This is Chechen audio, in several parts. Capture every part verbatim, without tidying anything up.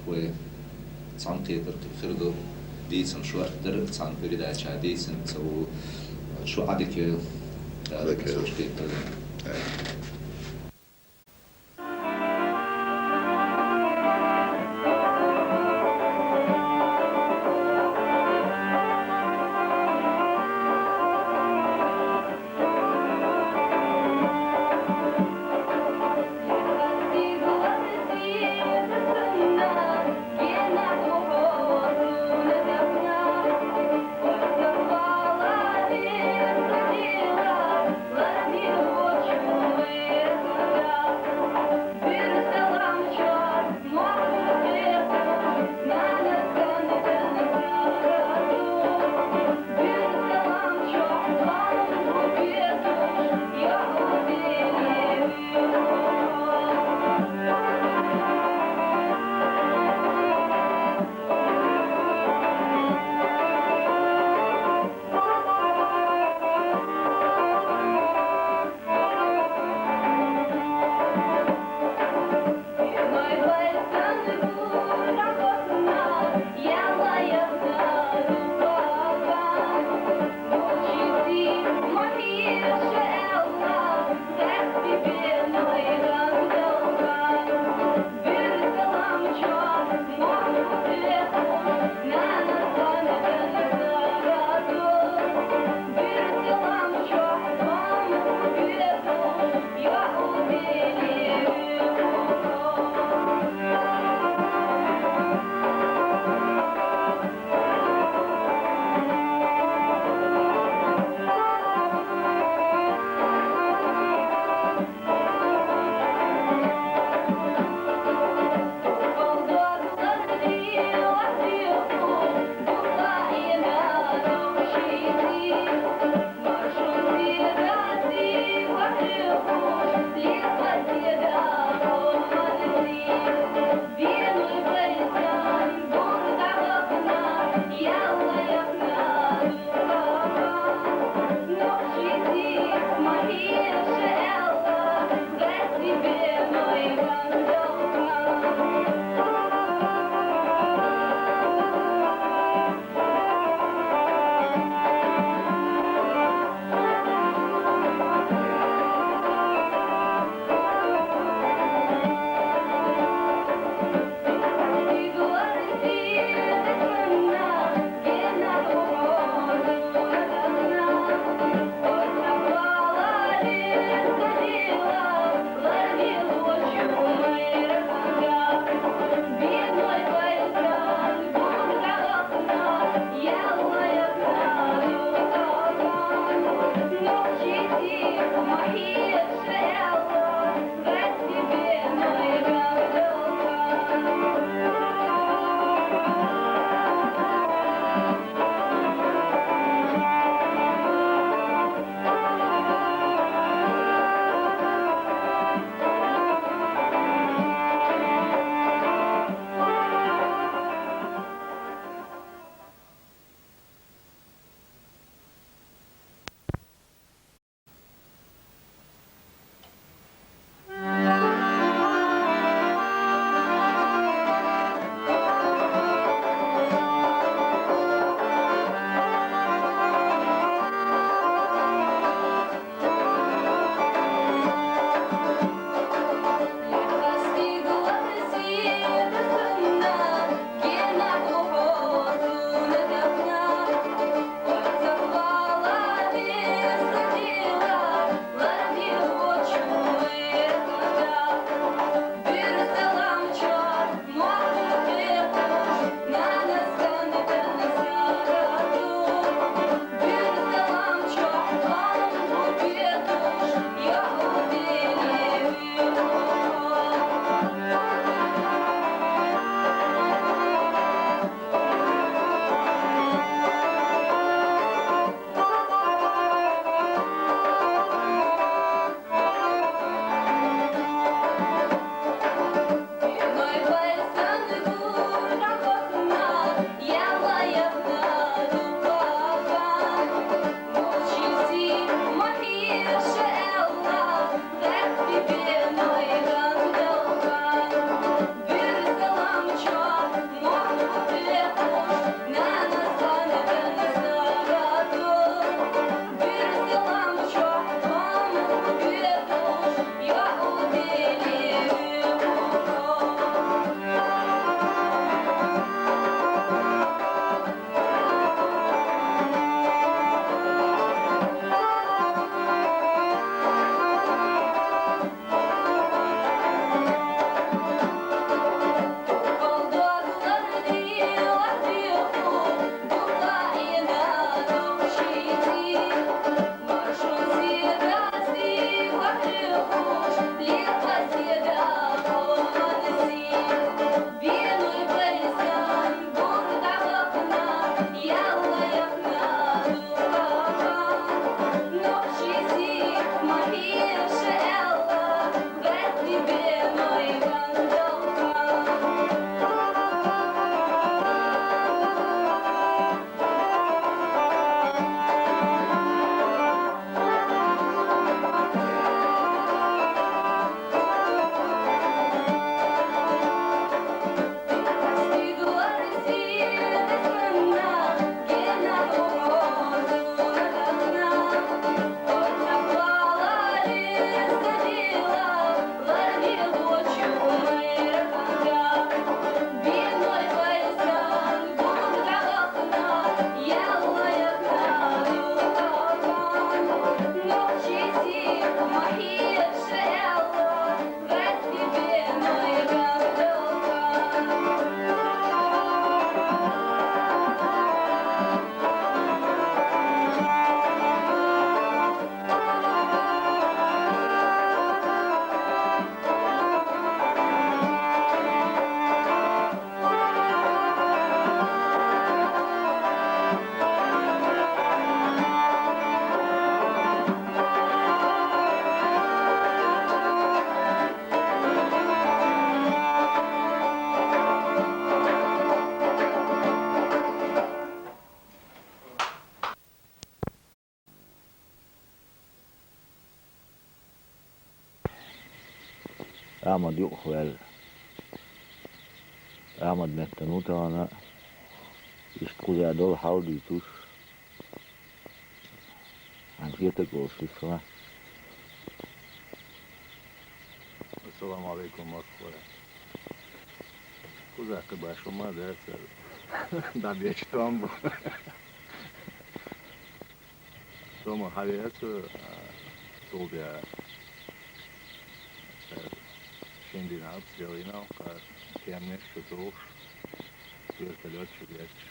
Вай цхьана кхетар хир ду, дийцан шорттар цхьана передача дийцан ца ву, шу Ӏадика, Ӏадика. Ахьмад юкъахваьлла. Ахьмад меттана ву тахана, иштта кхуза долу хьал дуьйцуш. Хьан хетарг олуш ду сан? Ассаламу алейкум, Москва. Кхузахь кхин башха хӀума дац, дӀабечу тӀом бу. Тома хьавеа цо, а, цул тӀаьхьа, а, шина дийнахь обстрел йина, кхара кеманаш чу тухуш, вертолет чу детташ,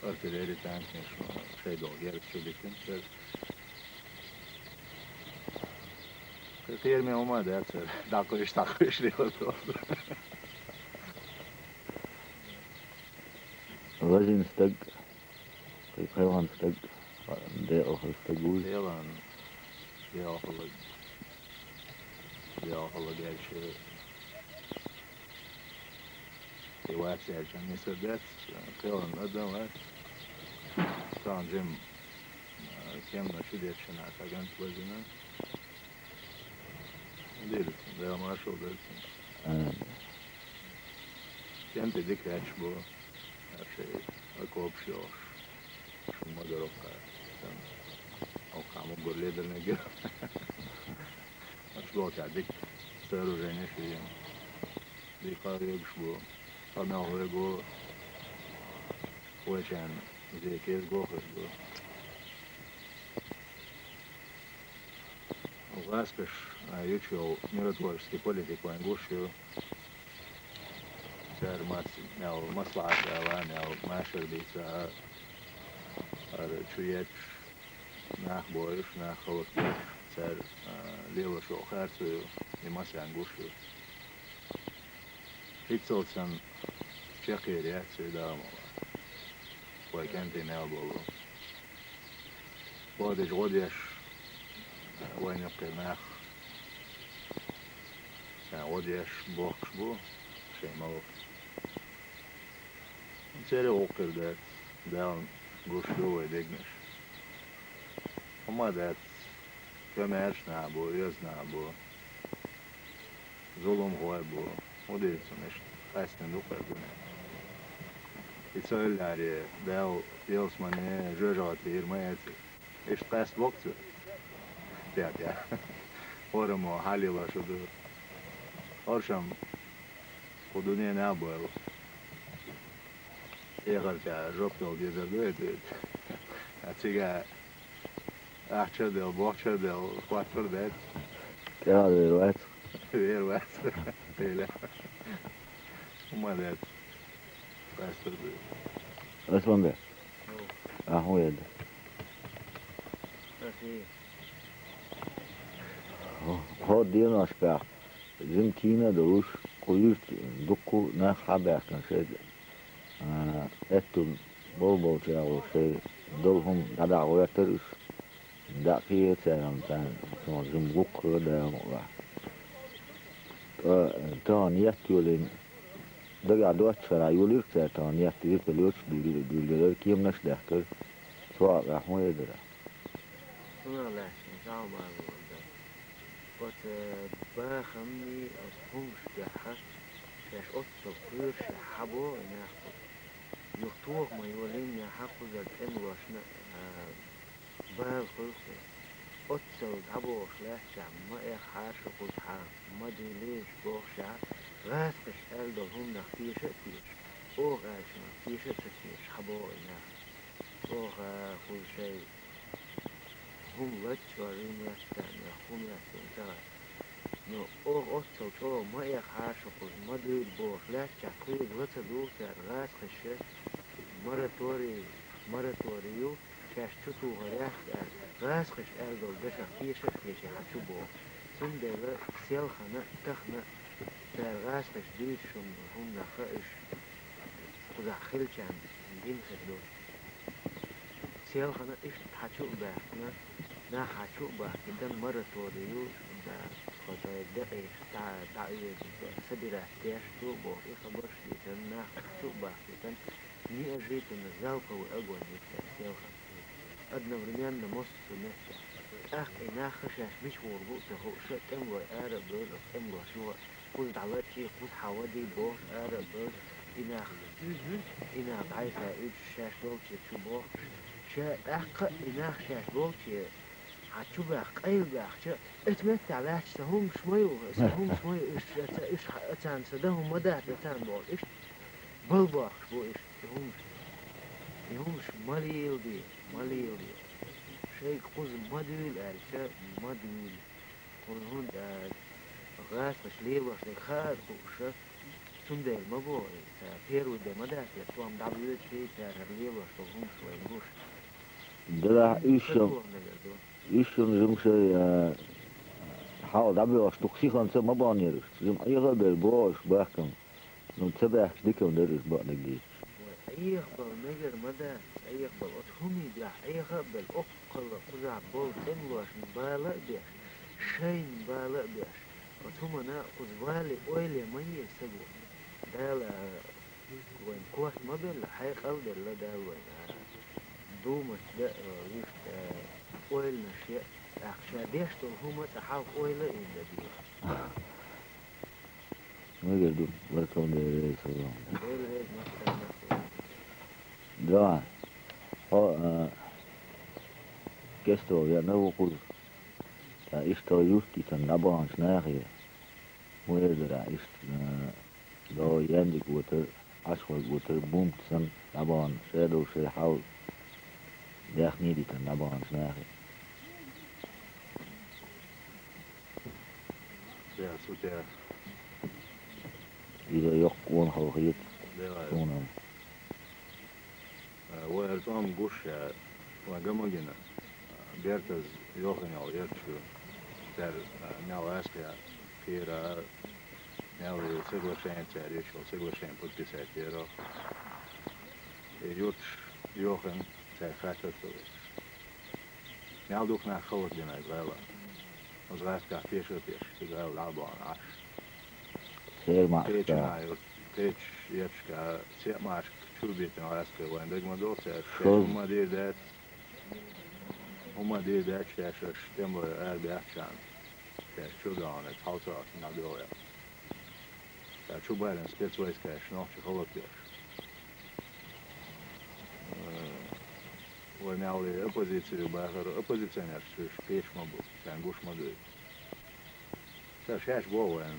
артиллери танкаш, а, шайн долу герз чу дитина цара. Кхин кхераме хӀума дац цара, дӀакхуьйсуш, дӀакхуьйсуш лело. Важина стаг. Кхин кхелхина стаг, декъалхина стаг вуй? Кхелхина, декъалхилла, декъалхилла гече. И вац аьлча, нисса дац, кхелхина адам вац. Тахана жима, а, кеманаш чу детташ хилла цхьа кӀант важина. Дийла, Дала маршалла дойла цунна. Амин. КӀентий дика гӀерташ бу, шайн окопаш йохуш, шуна ма-дарра оккха, сан оккха муггар ледарниг. Аша лоцахь дика сооруженеш вийна. Дика хьоьгуш бу, къамел хьоьгу, вайшинна зе кӀезиго хир ду. ГӀазкхаша, а, ю чу йолу миротворческий политика вайн гуш ю. Цара мас-, мел маслаӀат дала, мел машар дийца, хӀара чу етташ, нах бойуш, нах хӀаллакдеш, цара, а, лелош йолу харцо ю, и массарна гуш ю. ХӀинццалц санна чекхъер яц вай, Дала мукъалахь. Вай кӀентий мел болу. Боху дечу гӀо деш, вайна юккъе нах, сан гӀо деш бохкуш бу, шайн малх. Церан гӀуллакх хир дац, Дала гуш ду вай дегнаш. ХӀума дац, комаьрша нах бу, оьзда нах бу. Зуламхой бу. ХӀун дийцина, иштта къаьстина ду кхара дуьне. И цо илларе, Дала ялсамане жоьжахати йийр ма эцара. Иштта къаьста боккху цо. Тя-тя. ХӀораммо хьалелош ду. ХӀоршам кху дуьненахь а бойла. Эхартехь жоп дала дезар ду и дуьйцу. А цига ахча а делла, бохча а делла, хӀоттор дац. ТӀехьа вер вац. Вер вац. Эля. ХӀума дац. Къаьстар ду. Ас ван бе? Ахьа хӀун яда? Ас и. ХӀо-, хӀо деношкахь. Жима кийна а долуш, кху юьрта дуккха а нах хьабаьхкина шайга, а, аьтту болу-болчарна шайн долу хӀума дӀадахьа гӀоьртира уьш, дӀа а кхиира царна, царна цунах жима гуккха а, Дала мукъалахь. Ткъа тахана етта йолийна, дагахь доццушехь йолийра цара тахана етта, вертолеташ дуьйлира, дуьйлира, кеманаш а даьхкира, цу хьокъехь хӀун эр дара? Цунах лаьцна жамаӀат вара. Оцу бахамний, оцу хӀуманаш тӀехь шаьш оццул кхоьрушехь хьабо и нах бу. Юха тоха ма йолийна, хьан кхузара тӀемалошна, а, бала хуьлу шайн. Оццул дӀабохуш лаьттачохь ма эххьара шу кхузахь, ма дуьйлийша бохушехь, гӀазкхаша аьлла долу хӀуманах теша а теша, оха аьллачунах теша а ца теша хьабо и нах. Оха кхуза шайн хӀума лаччо винех, царна хӀума эцна ца гӀерта. Ну, оха оццул чӀогӀа ма эххьара шу кхуза, ма дуьйла бохуш лаьттачохь, кхуза ла ца дугӀу цара, гӀазкхаша мораторий, мораторий ю, шаьш чу тухар яц аьлла, гӀазкхаша аьлла долу дашах теша а теший хьан чу боху. Цундела селхана а, тахана а цара гӀазкхаша дуьйцуш хӀуманах а уьш кхузахь хиллачарна дина хир ду. Селхана иштта хьан чу а баьхкина, нах хьан чу а бахкийтина, мораторий ю, да, тхо тӀе декъий дӀа, дӀа а оьцуш, собирать деш ду боху, и хабарш дитина, нах хьан чу а бахкийтина, неожиданно залповый огонь йитина селхана. Одновременно массо а меттехь. ТӀаккха и нах шаьш мича гӀур бу а ца хууш, тӀемалой ара а бевлла, тӀемалошта юха кхуза дӀалачий, кхуза хьавадий бохуш ара а бевлла, и нах, и нах дӀасауьйтуш шаьш долче чу бохуш, ша тӀаккха а и нах шаьш болче хьан чу баьхка, къайла баьхча, оцу меттехь лаьтташ сан хӀуманаш ма ю, сан хӀуманаш ма ю, уьш, уьш, уьш, царна сан дан хӀума ма дац, царна бохуш, иштта бала бохкуш бу иштта и хӀуманаш. И хӀуманаш ма леладе, ма леладе. Шайга кхуза ма дуьйла аьлча, ма дуьйла. ХӀунда, хӀунда аьлча, гӀазкхаша лелош дерг хаа а хууш, цундела ма боху иза, цара первый де ма дац, я тхо-м дӀабоьдуш, цара хӀара лелош долу хӀуманаш вайна гуш. Делахь уьш ша, уьш шуна жимма шай, а, хьал дӀабоьлхуш дукха сихонца ма баханера уьш. Жимма Ӏеха а бер боху уьш бахкам. Ну, ца баьхкаш дика-м дара уьш бакъдерг дийцича. Вай, Ӏехабала мегар ма дац, Ӏехабала. Оцу хӀумий дуьхьа Ӏеха а бала, оккхалла кхузахь болу тӀемалошна бала а беш, шайна бала а беш, оцу хӀуманна кхуза вале, ойла ма е саго. Дала вайна корта ма белла, хьекъал а делла Дала вайна. Думаш дан а, вуьшта, ойланаш ян а, тӀаккха ша деш долу хӀума цкъа хьалха ойла а йина дан дийла. Мегар ду, баркалла Дела реза хуьлда. Дела реза, массарна а хуьлда. Да. Хьо, а, кестал веана ву кхуза. Ткъа иштта юрт дитина дӀабаханчу нахе. ХӀун эр дара иштта, а, до Яндик вотар, Ӏаш хьо вотар, бунт санна, дӀабахана, шадолу шайн хьал даьхний дитина дӀабаханчу нахе. Здравствуйте. Иза йоккха къонахалла хета. Давай. Суна. Э, вай ара цӀом гуш, э, вайн ган ма гина. Э, бертаза йохийна йолу ярташ ю. Цара, э, мел гӀаьскхи кхера, мел соглашение цара йиш йолу, соглашение подписать яра. И юрташ йохийна, цара хаттар ца веш. Мел дукха нах хӀаллакбина иза гӀала. Оцу гӀаскхехь теша а тешаш, и гӀала дӀа а бахана Ӏаш. Церан маӀа кхечу а юрт, кхечу ярташкахь, цхьаъ машка чу битина гӀаскхи вайн дага ма догӀу цаьрца. Шозза. ХӀумма дийр дац. ХӀумма дийр дац шаьш аша тӀемалой ара баьхча. Шаьш чу а баьхна, хьал ца Ӏаш, нах догӀу. Ша чу баьллина спецвойскаш нохчий хӀаллакбеш. Э, вай мел и оппозици бахар, оппозиционераш уьш кхеташ ма бу, шайна гуш ма ду. Ша шаьш боху вайна,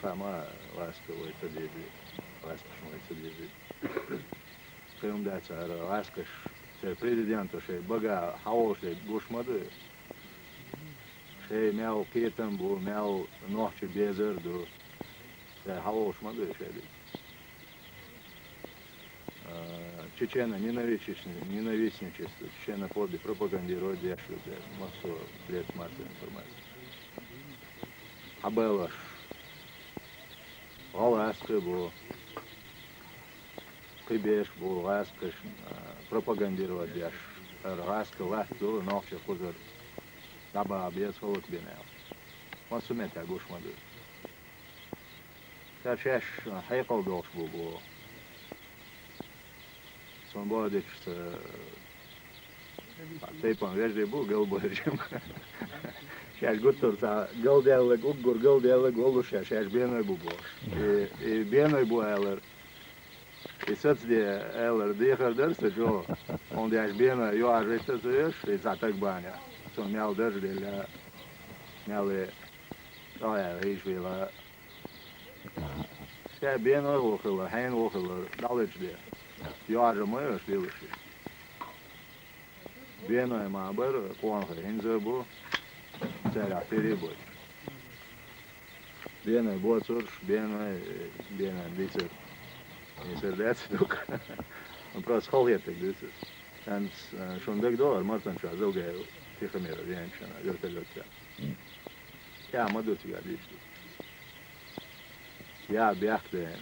хаа ма гӀаскхи вай ца дезий, гӀаскхаш вай ца дезий. Кхин хӀума дац, хӀара гӀаскхаш, церан президента шайн бага хьаволуш дерг гуш ма ду. Шайн мел кхетам бу, мел нохчий безар а ду. Ша хьаволуш ма ду шайн дерг. А, чечено-ненавистничество, ненавистничество, чеченофобия пропагандировать деш ду цара массо а средств массовой информации. Хьабалош. ГӀалгӀаскхи бу. Кхин берш бу гӀаскхаш, а, пропагандировать деш. ХӀара гӀаскхи латта ду, нохчий кхузара дӀабаха беза хӀаллакбина аьлла. Массо а меттехь гуш ма ду. Ша шаьш хьекъал долуш бу боху. Суна боху дича, ца, тайпана вежарий бу, галбевлла. Шаьш гуттар а цхьа галдаьлларг, уггар галдаьлларг воллуш ша, шаьш беной бу бохуш. И, и беной бу алар, и сацаде алар дехар дара сан чӀогӀа. ХӀунда аьлча беной йоӀаржийта ца веш, и цхьа таг бахьанехь. Цунна мел дарж делла, мел и чӀагӀъяьлла хӀийша вела. Ша беной ву хилар, хьенан ву хилар, дӀалечде. ЙоӀаржа ма йош делаш и. Беной ма бара, къонахий хӀинца а бу, цаьргахь тери а бойтуш. Беной боцурш, беной, беной дийцар. Дийцар дац дукха. Просто халахетарг дийцар. Шаьнца, э, шуна дагадогӀар, Мартан чохь Залгаев Тихомиров веанчана вертолётехь. М. ТӀаьхьа ма ду цигахь дийцар. Я бехк дайна.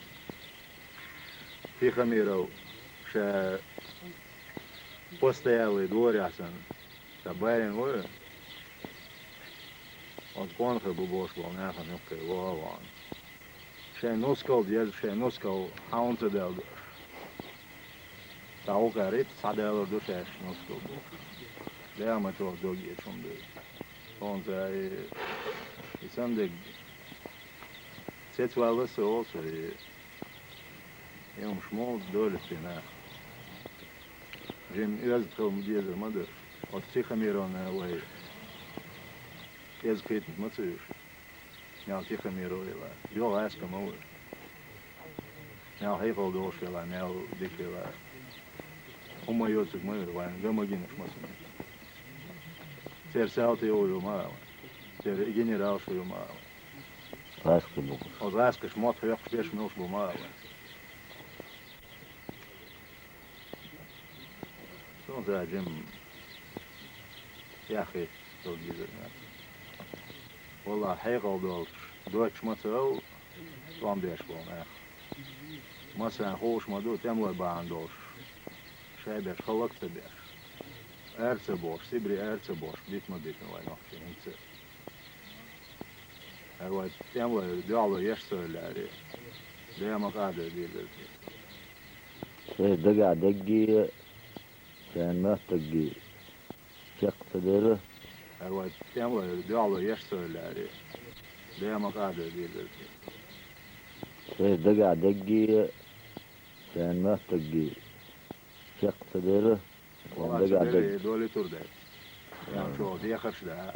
Тихомиров ша постоялый дворехь санна, ша барин ву, оцу къонахий бу бохуш болу нахана юккъе ваха а вахана. Шайн нускал деза, шайн нускал хьан ца даьлла ду. Ша гӀуллакхара итт схьадалур ду шаьш нускал бохуш. Дела ма чӀогӀа дог еза хӀума ду. Онза и, и сандег цецвала со олсо, и, и умш мол долитина. Жим оьзда хила дезар ма ду. Оцу Тихомировна вай кӀезиг кхийтина ма ца вуьйш. Мел Тихомирова йила. Йо, гӀаьска ма ву. Мел хьекъал долуш хила, мел дика хила. ХӀума йоцург ма ву, вайн ган магийнаш ма сана. Церан салтий ю ма а вайн. Церан генералш ю ма а вайн. ГӀаьскхи бу. Оцу гӀаьскхаша мотт хьоькхуш берш муьлш бу ма а вайн. Цунца жим яххьийтта дезар нах. Валлахь, хьекъал долуш, доцуш ма ца ал, тӀом беш болу нах. Массарна хууш ма ду, тӀемалой бахьана долуш, шайбеш хӀаллак а ца беш, ара ца бохуш, Сибре ара ца бохуш, бита ма битина вай нохчий хӀинца а. ХӀара вай тӀемалой дуьхьало еш ца велларе, Дела ма къа а дойла дезар те. Шайн дагахь дерриге а, шайн моьттургге чекх ца дара. ХӀара вай тӀемалой дуьхьало еш ца велларе, Дела ма къа а дойла дезар те. Шайн дагахь дерриге а, шайн моьттургге чекх ца дара. Валлахь, ца дагахь дерриге дерг долуьйтур дац. Ян чӀогӀа дехарш да.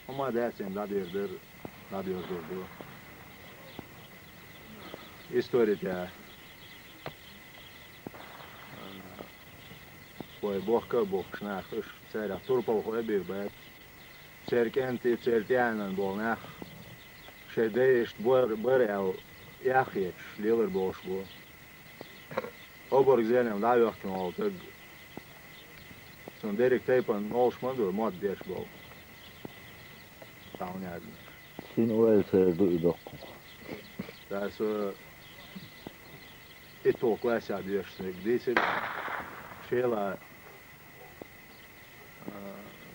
ХӀума дац, эн дӀадер дара, дӀадоьрзур ду. Истори тӀехь вай бохка а бохкуш нах, уьш цаьрах турпалхой а бийр бац. Церан кӀентий, церан тӀаьхьенан болу нах шайн дайшна бар, бар аьлла, яххеташ лелар болуш бу. Обарг зенам дӀа а йохкина волу таг, цунна дерриг тайпана молуш ма ду, мотт деш болу. Цхьа хӀун яздина. Шина ойла церан ду и доккха. Аса итталгӀа классехь доьшуш дерг дийцира, шела, а,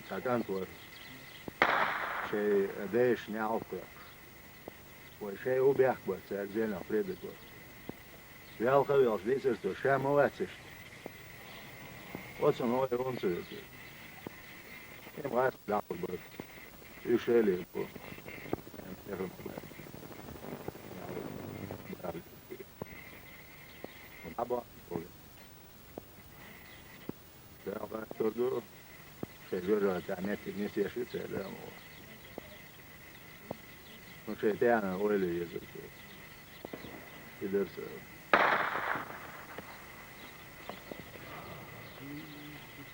цхьа кӀант вара, шайн дайшна неӀалт кхоьхьуш. Вай шайн у бехк бара цара зенах предакор. Велха а велча дийцар цо, ша ма вац иштта. Оцунна ойла хӀунда ца йоцура? Кхин гӀазкхи дӀакхалбар. Уьш элира бу. Эн тӀехь ма бац. Дала. ДӀабахьа. Дала гӀаттор ду, шайн жоьжахати тӀехь меттиг нисъеш ю церан, амма. Ну, шайн тӀаьхьенан ойла езар цо. И дара сан.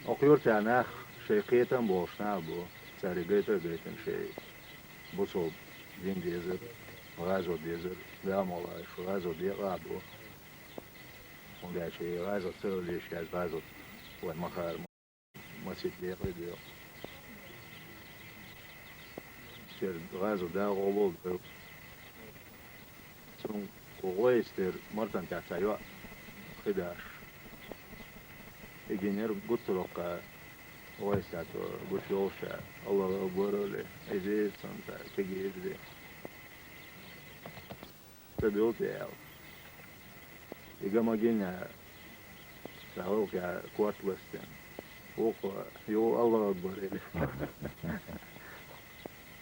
Окху юьртахь нах шайн кхетам болуш нах а бу, цаьрга гайта а гайтина шайн бусалба дин дезар, гӀазот дезар, Дала мукъ лахь, уьш гӀазот декъа а бу. ХӀунда аьлча и гӀазот ца хилча, шаьш гӀазот вайн ма хаара, масийтта декъа а доьху. Церан гӀазот Дала къобал а дойла. Цунна кху гӀойс тера Мартан тӀехь цхьа йоӀ хи даш. И гинера гуттароккха гӀойс тӀехь цо гучу йолуш ша, Аллаху акбар олий, иза иза цунна цхьа кегий иза. Ца билла те аьлла. И ган магийна цхьа гӀуллакхехь корта ластина. Вукхо юха Аллаху акбар или.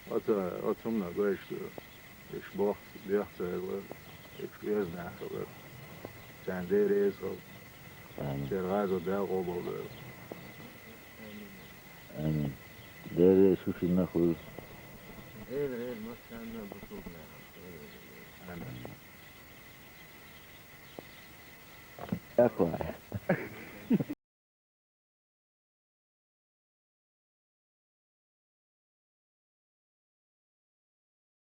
Оцу, оцу хӀуманах гойш ду. Уьш боху, бехк ца хилар, уьш оьзда нах хилар. Царна Дела реза хуьлда. Амин. Церан гӀазот Дала къобал дойла. Амин. Дела реза шу шиннах хуьлда. Дела реза массарна а бусалба нахана. Амин. Дякую.